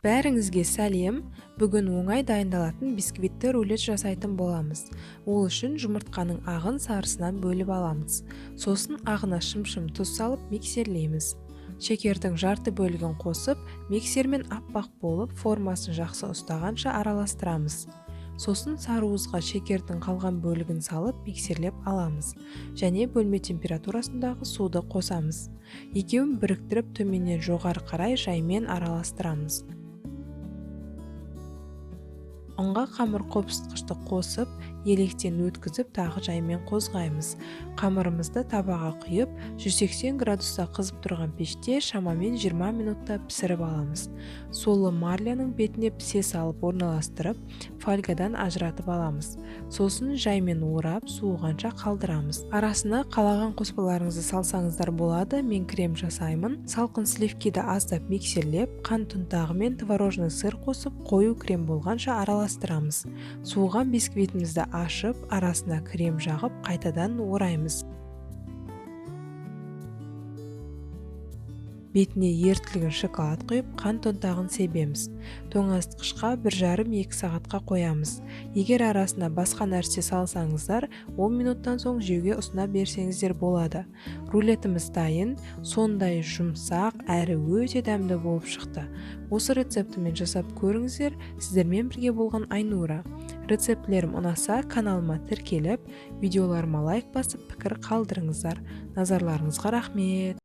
Бәріңізге сәлем! Бүгін оңай дайындалатын бисквитті рулет жасайтын боламыз. Ол үшін жұмыртқаның ағын сарысынан бөліп аламыз. Сосын ағына шымшым тұз салып миксерлейміз. Шекердің жарты бөлігін қосып, миксермен аппақ болып, формасын жақсы ұстағанша араластырамыз. Сосын сарыуызға шекердің қалған бөлігін салып миксерлеп аламыз және бөлме температурасындағы суды қосамыз. Екеуін біріктіріп, төменнен жоғары қарай жаймен араластырамыз. Ұнға қамыр қопсытқышты қосып, електен өткізіп, тағы жаймен қозғаймыз. Қамырымызды табаға құйып, 180 градуста қызып тұрған пеште шамамен 20 минутта пісіріп аламыз. Сулы марляның бетіне пісе салып орналастырып, фольгадан ажыратып аламыз. Сосын жаймен орап, суығанша қалдырамыз. Арасына қалаған қоспаларыңызды салсаңыздар болады, мен крем жасаймын. Салқын сливкиді аздап миксерлеп, қант ұнтағы мен творожный сыр қосып, қою крем болғанша араластырамыз. Суыған бисквитімізді ашып, арасына крем жағып, қайтадан ораймыз. Бетіне ерітілген шоколад құйып, қант ұнтағын себеміз. Тоңазытқышқа 1,5-2 сағатқа қоямыз. Егер арасына басқа нәрсе салсаңыздар, 10 минуттан соң жеуге ұсына берсеңіздер болады. Рулетіміз дайын, сондай жұмсақ әрі өте дәмді болып шықты. Осы рецептімен жасап көріңіздер. Сіздермен бірге болған Айнура. Рецептілерім ұнаса, каналыма тіркеліп, видеоларыма лайк басып, пікір қалдырыңыздар. Назарларыңызға рахмет.